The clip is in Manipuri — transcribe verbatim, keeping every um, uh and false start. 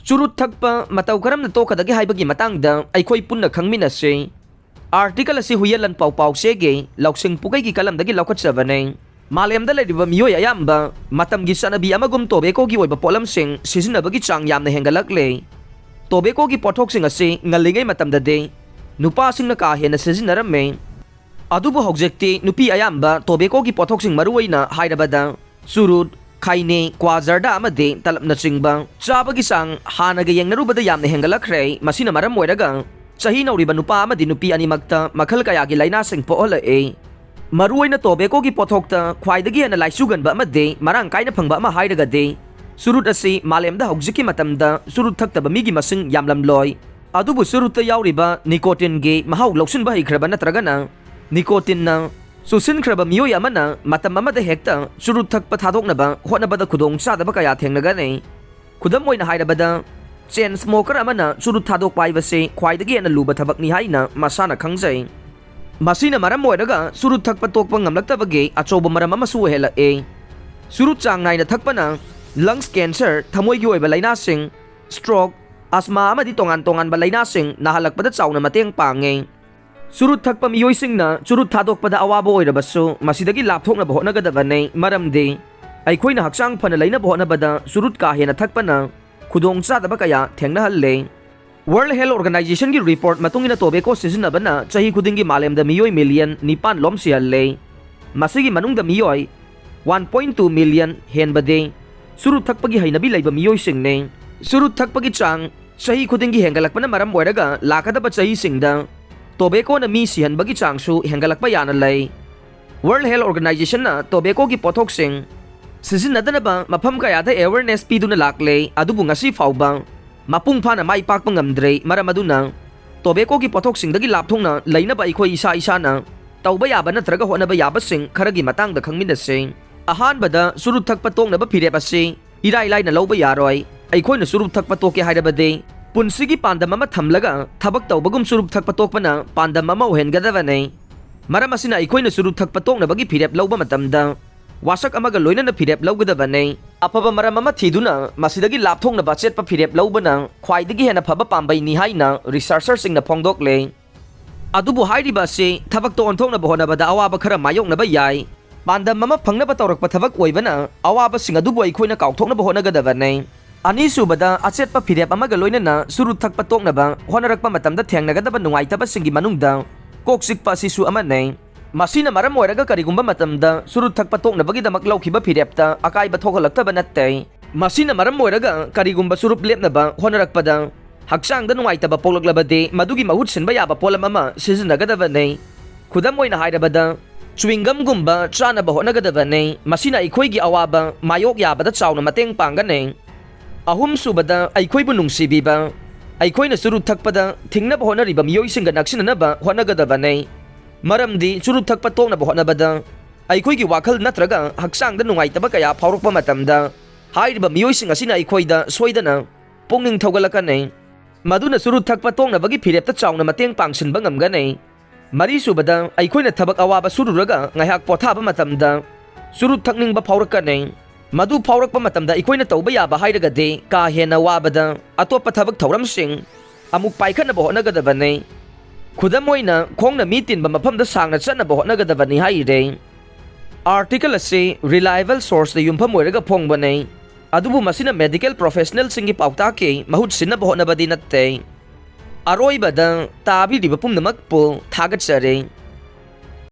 ꯆꯨꯔꯨꯠ ꯊꯛꯄ ꯃꯇꯧ ꯀꯔꯝꯅ ꯇꯣꯛꯀꯗꯒꯦ ꯍꯥꯏꯕꯒꯤ ꯃꯇꯥꯡꯗ ꯑꯩꯈꯣꯏ ꯄꯨꯟꯅ ꯈꯪꯃꯤꯟꯅꯁꯤ꯫ ꯑꯥꯔꯇꯤꯀꯜ ꯑꯁꯤ ꯍꯨꯏꯌꯦꯟ ꯂꯟꯄꯥꯎ ꯄꯥꯎꯆꯦꯒꯤ ꯂꯧꯁꯤꯡ ꯄꯨꯀꯩꯒꯤ ꯀꯂꯝꯗꯒꯤ ꯂꯧꯈꯠꯆꯕꯅꯤ꯫ ꯃꯥꯂꯦꯝꯗ ꯂꯩꯔꯤꯕ ꯃꯤꯑꯣꯏ ꯑꯌꯥꯝꯕ ꯃꯇꯝꯒꯤ ꯆꯠꯅꯕꯤ ꯑꯃꯒꯨꯝ ꯇꯣꯕꯦꯀꯣꯒꯤ ꯑꯣꯏꯕ ꯄꯣꯠꯂꯝꯁꯤꯡ ꯁꯤꯖꯤꯟꯅꯕꯒꯤ ꯆꯥꯡ ꯌꯥꯝꯅ ꯍꯦꯟꯒꯠꯂꯛꯂꯦ꯫ ꯇꯣꯕꯦꯀꯣꯒꯤ ꯄꯣꯠꯊꯣꯛꯁꯤꯡ ꯑꯁꯤ ꯉꯜꯂꯤꯉꯩ ꯃꯇꯝꯗꯗꯤ ꯅꯨꯄꯥꯁꯤꯡꯅ ꯀꯥ ꯍꯦꯟꯅ ꯁꯤꯖꯤꯟꯅꯔꯝꯃꯤ꯫ ꯑꯗꯨꯕꯨ ꯍꯧꯖꯤꯛꯇꯤ ꯅꯨꯄꯤ ꯑꯌꯥꯝꯕ ꯇꯣꯕꯦꯀꯣꯒꯤ ꯄꯣꯠꯊꯣꯛꯁꯤꯡ, ꯃꯔꯨꯑꯣꯏꯅ ꯍꯥꯏꯔꯕꯗ ꯆꯨꯔꯨꯠ, ꯈꯥꯏꯅꯤ, ꯀ꯭ꯋꯥ ꯖꯔꯗꯥ ꯑꯃꯗꯤ ꯇꯂꯞꯅꯆꯤꯡꯕ ꯆꯥꯕꯒꯤ ꯆꯥꯡ ꯍꯥꯟꯅꯒ ꯌꯦꯡꯅꯔꯨꯕꯗ ꯌꯥꯝꯅ ꯍꯦꯟꯒꯠꯂꯛꯈ꯭ꯔꯦ꯫ ꯃꯁꯤꯅ ꯃꯔꯝ ꯑꯣꯏꯔꯒ ꯆꯍꯤ ꯅꯧꯔꯤꯕ ꯅꯨꯄꯥ ꯑꯃꯗꯤ ꯅꯨꯄꯤ ꯑꯅꯤꯃꯛꯇ ꯃꯈꯜ ꯀꯌꯥꯒꯤ ꯂꯥꯏꯅꯥꯁꯤꯡ ꯄꯣꯛꯍꯜꯂꯛꯏ꯫ ꯃꯔꯨꯑꯣꯏꯅ ꯇꯣꯕꯦꯀꯣꯒꯤ ꯄꯣꯠꯊꯣꯛꯇ ꯈ꯭ꯋꯥꯏꯗꯒꯤ ꯍꯦꯟꯅ ꯂꯥꯏꯆꯨꯒꯟꯕ ꯑꯃꯗꯤ ꯃꯔꯥꯡ ꯀꯥꯏꯅ ꯐꯪꯕ ꯑꯃ ꯍꯥꯏꯔꯒꯗꯤ ꯆꯨꯔꯨꯠ ꯑꯁꯤ꯫ ꯃꯥꯂꯦꯝꯗ ꯍꯧꯖꯤꯛꯀꯤ ꯃꯇꯝꯗ ꯆꯨꯔꯨꯠ ꯊꯛꯇꯕ ꯃꯤꯒꯤ ꯃꯁꯤꯡ ꯌꯥꯝꯂꯝꯂꯣꯏ꯫ ꯑꯗꯨꯕꯨ ꯆꯨꯔꯨꯠꯇ ꯌꯥꯎꯔꯤꯕ ꯅꯤꯀꯣꯇꯤꯟꯒꯤ ꯃꯍꯥꯎ ꯂꯧꯁꯤꯟꯕ ꯍꯩꯈ꯭ꯔꯕ ꯅꯠꯇ꯭ꯔꯒꯅ ꯅꯤꯀꯣꯇꯤꯟꯅ ꯆꯨꯁꯤꯟꯈ꯭ꯔꯕ ꯃꯤꯑꯣꯏ ꯑꯃꯅ ꯃꯇꯝ ꯑꯃꯗ ꯍꯦꯛꯇ ꯆꯨꯔꯨꯠ ꯊꯛꯄ ꯊꯥꯗꯣꯛꯅꯕ ꯍꯣꯠꯅꯕꯗ ꯈꯨꯗꯣꯡꯆꯥꯗꯕ ꯀꯌꯥ ꯊꯦꯡꯅꯒꯅꯤ꯫ ꯈꯨꯗꯝ ꯑꯣꯏꯅ ꯍꯥꯏꯔꯕꯗ, ꯆꯦꯟ ꯁ꯭ꯃꯣꯀꯔ ꯑꯃꯅ ꯆꯨꯔꯨꯠ ꯊꯥꯗꯣꯛꯄ ꯍꯥꯏꯕꯁꯤ ꯈ꯭ꯋꯥꯏꯗꯒꯤ ꯍꯦꯟꯅ ꯂꯨꯕ ꯊꯕꯛꯅꯤ ꯍꯥꯏꯅ ꯃꯁꯥꯅ ꯈꯪꯖꯩ꯫ ꯃꯁꯤꯅ ꯃꯔꯝ ꯑꯣꯏꯔꯒ ꯆꯨꯔꯨꯠ ꯊꯛꯄ ꯇꯣꯛꯄ ꯉꯝꯂꯛꯇꯕꯒꯤ ꯑꯆꯧꯕ ꯃꯔꯝ ꯑꯃꯁꯨ ꯑꯣꯏꯍꯜꯂꯛꯏ꯫ ꯆꯨꯔꯨꯠ ꯆꯥꯡ ꯅꯥꯏꯅ ꯊꯛꯄꯅ ꯂꯪꯁ ꯀꯦꯟꯁꯔ, ꯊꯃꯣꯏꯒꯤ ꯑꯣꯏꯕ ꯂꯥꯏꯅꯥꯁꯤꯡ, ꯁ꯭ꯇ꯭ꯔꯣꯛ, ꯑꯁꯃꯥ ꯑꯃꯗꯤ ꯇꯣꯉꯥꯟ ꯇꯣꯉꯥꯟꯕ ꯂꯥꯏꯅꯥꯁꯤꯡ ꯅꯥꯍꯜꯂꯛꯄꯗ ꯆꯥꯎꯅ ꯃꯇꯦꯡ ꯄꯥꯡꯉꯤ꯫ ꯆꯨꯔꯨꯠ ꯊꯛꯄ ꯃꯤꯑꯣꯏꯁꯤꯡꯅ ꯆꯨꯔꯨꯠ ꯊꯥꯗꯣꯛꯄꯗ ꯑꯋꯥꯕ ꯑꯣꯏꯔꯕꯁꯨ ꯃꯁꯤꯗꯒꯤ ꯂꯥꯞꯊꯣꯛꯅꯕ ꯍꯣꯠꯅꯒꯗꯕꯅꯤ, ꯃꯔꯝꯗꯤ ꯑꯩꯈꯣꯏꯅ ꯍꯛꯆꯥꯡ ꯐꯅ ꯂꯩꯅꯕ ꯍꯣꯠꯅꯕꯗ ꯆꯨꯔꯨꯠ ꯀꯥ ꯍꯦꯟꯅ ꯊꯛꯄꯅ ꯈꯨꯗꯣꯡꯆꯥꯗꯕ ꯀꯌꯥ ꯊꯦꯡꯅꯍꯜꯂꯦ꯫ World Health Organizationꯒꯤ ꯔꯤꯄꯣꯔꯠ ꯃꯇꯨꯡ ꯏꯟꯅ ꯇꯣꯕꯦꯀꯣ ꯁꯤꯖꯤꯟꯅꯕꯅ ꯆꯍꯤ ꯈꯨꯗꯤꯡꯒꯤ ꯃꯥꯂꯦꯝꯗ ꯃꯤꯑꯣꯏ ꯃꯤꯂꯤꯌꯟ ꯅꯤꯄꯥꯟ ꯂꯣꯝ ꯁꯤꯍꯜꯂꯦ꯫ ꯃꯁꯤꯒꯤ ꯃꯅꯨꯡꯗ ꯃꯤꯑꯣꯏ one point two million ꯍꯦꯟꯕꯗꯤ ꯆꯨꯔꯨꯠ ꯊꯛꯄꯒꯤ ꯍꯩꯅꯕꯤ ꯂꯩꯕ ꯃꯤꯑꯣꯏꯁꯤꯡꯅꯤ꯫ ꯆꯨꯔꯨꯠ ꯊꯛꯄꯒꯤ ꯆꯥꯡ ꯆꯍꯤ ꯈꯨꯗꯤꯡꯒꯤ ꯍꯦꯟꯒꯠꯂꯛꯄꯅ ꯃꯔꯝ ꯑꯣꯏꯔꯒ ꯂꯥꯛꯀꯗꯕ ꯆꯍꯤꯁꯤꯡꯗ ꯇꯣꯕꯦꯀꯣꯅ ꯃꯤ ꯁꯤꯍꯟꯕꯒꯤ ꯆꯥꯡꯁꯨ ꯍꯦꯟꯒꯠꯂꯛꯄ ꯌꯥꯅ ꯂꯩ꯫ World Health Organizationꯅ ꯇꯣꯕꯦꯀꯣꯒꯤ ꯄꯣꯠꯊꯣꯛꯁꯤꯡ ꯁꯤꯖꯤꯟꯅꯗꯅꯕ ꯃꯐꯝ ꯀꯌꯥꯗ awareness ꯄꯤꯗꯨꯅ ꯂꯥꯛꯂꯦ, ꯑꯗꯨꯕꯨ ꯉꯁꯤ ꯐꯥꯎꯕ ꯃꯄꯨꯡ ꯐꯥꯅ ꯃꯥꯏ ꯄꯥꯛꯄ ꯉꯝꯗ꯭ꯔꯦ꯫ ꯃꯔꯝ ꯑꯗꯨꯅ ꯇꯣꯕꯦꯀꯣꯒꯤ ꯄꯣꯠꯊꯣꯛꯁꯤꯡꯗꯒꯤ ꯂꯥꯞꯊꯣꯛꯅ ꯂꯩꯅꯕ ꯑꯩꯈꯣꯏ ꯏꯁꯥ ꯏꯁꯥꯅ ꯇꯧꯕ ꯌꯥꯕ ꯅꯠꯇ꯭ꯔꯒ ꯍꯣꯠꯅꯕ ꯌꯥꯕꯁꯤꯡ ꯈꯔꯒꯤ ꯃꯇꯥꯡꯗ ꯈꯪꯃꯤꯟꯅꯁꯤ꯫ ꯑꯍꯥꯟꯕꯗ, ꯆꯨꯔꯨꯞ ꯊꯛꯄ ꯇꯣꯛꯅꯕ ꯐꯤꯔꯦꯞ ꯑꯁꯤ ꯏꯔꯥꯏ ꯂꯥꯏꯅ ꯂꯧꯕ ꯌꯥꯔꯣꯏ꯫ ꯑꯩꯈꯣꯏꯅ ꯆꯨꯔꯨꯞ ꯊꯛꯄ ꯇꯣꯛꯀꯦ ꯍꯥꯏꯔꯕꯗꯤ ꯄꯨꯟꯁꯤꯒꯤ ꯄꯥꯟꯗꯝ ꯑꯃ ꯊꯝꯂꯒ ꯊꯕꯛ ꯇꯧꯕꯒꯨꯝ ꯆꯨꯔꯨꯞ ꯊꯛꯄ ꯇꯣꯛꯄꯅ ꯄꯥꯟꯗꯝ ꯑꯃ ꯑꯣꯏꯍꯟꯒꯗꯕꯅꯤ꯫ ꯃꯔꯝ ꯑꯁꯤꯅ ꯑꯩꯈꯣꯏꯅ ꯆꯨꯔꯨꯞ ꯊꯛꯄ ꯇꯣꯛꯅꯕꯒꯤ ꯐꯤꯔꯦꯞ ꯂꯧꯕ ꯃꯇꯝꯗ ꯋꯥꯁꯛ ꯑꯃꯒ ꯂꯣꯏꯅꯅ ꯐꯤꯔꯦꯞ ꯂꯧꯒꯗꯕꯅꯤ꯫ ꯑꯐꯕ ꯃꯔꯝ ꯑꯃ ꯊꯤꯗꯨꯅ ꯃꯁꯤꯗꯒꯤ ꯂꯥꯞꯊꯣꯛꯅꯕ ꯑꯆꯦꯠꯄ ꯐꯤꯔꯦꯞ ꯂꯧꯕꯅ ꯈ꯭ꯋꯥꯏꯗꯒꯤ ꯍꯦꯟꯅ ꯐꯕ ꯄꯥꯝꯕꯩꯅꯤ ꯍꯥꯏꯅ ꯔꯤꯁꯔꯆꯔꯁꯤꯡꯅ ꯐꯣꯡꯗꯣꯛꯂꯦ꯫ ꯑꯗꯨꯕꯨ ꯍꯥꯏꯔꯤꯕ ꯑꯁꯤ ꯊꯕꯛꯇ ꯑꯣꯟꯊꯣꯛꯅꯕ ꯍꯣꯠꯅꯕꯗ ꯑꯋꯥꯕ ꯈꯔ ꯃꯥꯌꯣꯛꯅꯕ ꯌꯥꯏ꯫ ꯄꯥꯟꯗꯝ ꯑꯃ ꯐꯪꯅꯕ ꯇꯧꯔꯛꯄ ꯊꯕꯛ ꯑꯣꯏꯕꯅ ꯑꯋꯥꯕꯁꯤꯡ ꯑꯗꯨꯕꯨ ꯑꯩꯈꯣꯏꯅ ꯀꯥꯎꯊꯣꯛꯅꯕ ꯍꯣꯠꯅꯒꯗꯕꯅꯤ꯫ ꯑꯅꯤꯁꯨꯕꯗ, ꯑꯆꯦꯠꯄ ꯐꯤꯔꯦꯞ ꯑꯃꯒ ꯂꯣꯏꯅꯅ ꯆꯨꯔꯨꯞ ꯊꯛꯄ ꯇꯣꯛꯅꯕ ꯍꯣꯠꯅꯔꯛꯄ ꯃꯇꯝꯗ ꯊꯦꯡꯅꯒꯗꯕ ꯅꯨꯡꯉꯥꯏꯇꯕꯁꯤꯡꯒꯤ ꯃꯅꯨꯡꯗ ꯀꯣꯛ ꯆꯤꯛꯄ ꯑꯁꯤꯁꯨ ꯑꯃꯅꯤ꯫ ꯃꯁꯤꯅ ꯃꯔꯝ ꯑꯣꯏꯔꯒ ꯀꯔꯤꯒꯨꯝꯕ ꯃꯇꯝꯗ ꯆꯨꯔꯨꯞ ꯊꯛꯄ ꯇꯣꯛꯅꯕꯒꯤꯗꯃꯛ ꯂꯧꯈꯤꯕ ꯐꯤꯔꯦꯞꯇ ꯑꯀꯥꯏꯕ ꯊꯣꯛꯍꯜꯂꯛꯇꯕ ꯅꯠꯇꯦ꯫ ꯃꯁꯤꯅ ꯃꯔꯝ ꯑꯣꯏꯔꯒ ꯀꯔꯤꯒꯨꯝꯕ ꯆꯨꯔꯨꯞ ꯂꯦꯞꯅꯕ ꯍꯣꯠꯅꯔꯛꯄꯗ ꯍꯛꯆꯥꯡꯗ ꯅꯨꯡꯉꯥꯏꯇꯕ ꯄꯣꯛꯂꯛꯂꯕꯗꯤ ꯃꯗꯨꯒꯤ ꯃꯍꯨꯠ ꯁꯤꯟꯕ ꯌꯥꯕ ꯄꯣꯠꯂꯝ ꯑꯃ ꯁꯤꯖꯤꯟꯅꯒꯗꯕꯅꯤ꯫ ꯈꯨꯗꯝ ꯑꯣꯏꯅ ꯍꯥꯏꯔꯕꯗ, ꯆ꯭ꯋꯤꯡꯒꯝꯒꯨꯝꯕ ꯆꯥꯅꯕ ꯍꯣꯠꯅꯒꯗꯕꯅꯤ꯫ ꯃꯁꯤꯅ ꯑꯩꯈꯣꯏꯒꯤ ꯑꯋꯥꯕ ꯃꯥꯌꯣꯛ ꯌꯥꯕꯗ ꯆꯥꯎꯅ ꯃꯇꯦꯡ ꯄꯥꯡꯒꯅꯤ꯫ ꯑꯍꯨꯝꯁꯨꯕꯗ, ꯑꯩꯈꯣꯏꯕꯨ ꯅꯨꯡꯁꯤꯕꯤꯕ꯫ ꯑꯩꯈꯣꯏꯅ ꯆꯨꯔꯨꯞ ꯊꯛꯄꯗ ꯊꯤꯡꯅꯕ ꯍꯣꯠꯅꯔꯤꯕ ꯃꯤꯑꯣꯏꯁꯤꯡꯒ ꯅꯛꯁꯤꯟꯅꯅꯕ ꯍꯣꯠꯅꯒꯗꯕꯅꯤ꯫ ꯃꯔꯝꯗꯤ ꯆꯨꯔꯨꯞ ꯊꯛꯄ ꯇꯣꯛꯅꯕ ꯍꯣꯠꯅꯕꯗ ꯑꯩꯈꯣꯏꯒꯤ ꯋꯥꯈꯜ ꯅꯠꯇ꯭ꯔꯒ ꯍꯛꯆꯥꯡꯗ ꯅꯨꯡꯉꯥꯏꯇꯕ ꯀꯌꯥ ꯐꯥꯎꯔꯛꯄ ꯃꯇꯝꯗ ꯍꯥꯏꯔꯤꯕ ꯃꯤꯑꯣꯏꯁꯤꯡ ꯑꯁꯤꯅ ꯑꯩꯈꯣꯏꯗ ꯁꯣꯏꯗꯅ ꯄꯨꯛꯅꯤꯡ ꯊꯧꯒꯠꯂꯛꯀꯅꯤ꯫ ꯃꯗꯨꯅ ꯆꯨꯔꯨꯞ ꯊꯛꯄ ꯇꯣꯛꯅꯕꯒꯤ ꯐꯤꯔꯦꯞꯇ ꯆꯥꯎꯅ ꯃꯇꯦꯡ ꯄꯥꯡꯁꯤꯟꯕ ꯉꯝꯒꯅꯤ꯫ ꯃꯔꯤꯁꯨꯕꯗ, ꯑꯩꯈꯣꯏꯅ ꯊꯕꯛ ꯑꯋꯥꯕ ꯁꯨꯔꯨꯔꯒ ꯉꯥꯏꯍꯥꯛ ꯄꯣꯊꯥꯕ ꯃꯇꯝꯗ ꯆꯨꯔꯨꯞ ꯊꯛꯅꯤꯡꯕ ꯐꯥꯎꯔꯛꯀꯅꯤ꯫ ꯃꯗꯨ ꯐꯥꯎꯔꯛꯄ ꯃꯇꯝꯗ ꯑꯩꯈꯣꯏꯅ ꯇꯧꯕ ꯌꯥꯕ ꯍꯥꯏꯔꯒꯗꯤ ꯀꯥ ꯍꯦꯟꯅ ꯋꯥꯕꯗ ꯑꯇꯣꯞꯄ ꯊꯕꯛ ꯊꯧꯔꯝꯁꯤꯡ ꯑꯃꯨꯛ ꯄꯥꯏꯈꯠꯅꯕ ꯍꯣꯠꯅꯒꯗꯕꯅꯤ꯫ ꯈꯨꯗꯝ ꯑꯣꯏꯅ, ꯈꯣꯡꯅ ꯃꯤ ꯇꯤꯟꯕ ꯃꯐꯝꯗ ꯁꯥꯡꯅ ꯆꯠꯅꯕ ꯍꯣꯠꯅꯒꯗꯕꯅꯤ ꯍꯥꯏꯔꯦ꯫ ꯑꯥꯔꯇꯤꯀꯜ ꯑꯁꯤ ꯔꯤꯂꯥꯏꯕꯜ ꯁꯣꯔꯁꯇ ꯌꯨꯝꯐꯝ ꯑꯣꯏꯔꯒ ꯐꯣꯡꯕꯅꯤ, ꯑꯗꯨꯕꯨ ꯃꯁꯤꯅ ꯃꯦꯗꯤꯀꯦꯜ ꯄ꯭ꯔꯣꯐꯦꯁꯅꯦꯜꯁꯤꯡꯒꯤ ꯄꯥꯎꯇꯥꯛꯀꯤ ꯃꯍꯨꯠ ꯁꯤꯟꯅꯕ ꯍꯣꯠꯅꯕꯗꯤ ꯅꯠꯇꯦ꯫ ꯑꯔꯣꯏꯕꯗ, ꯇꯥꯕꯤꯔꯤꯕ ꯄꯨꯝꯅꯃꯛꯄꯨ ꯊꯥꯒꯠꯆꯔꯤ꯫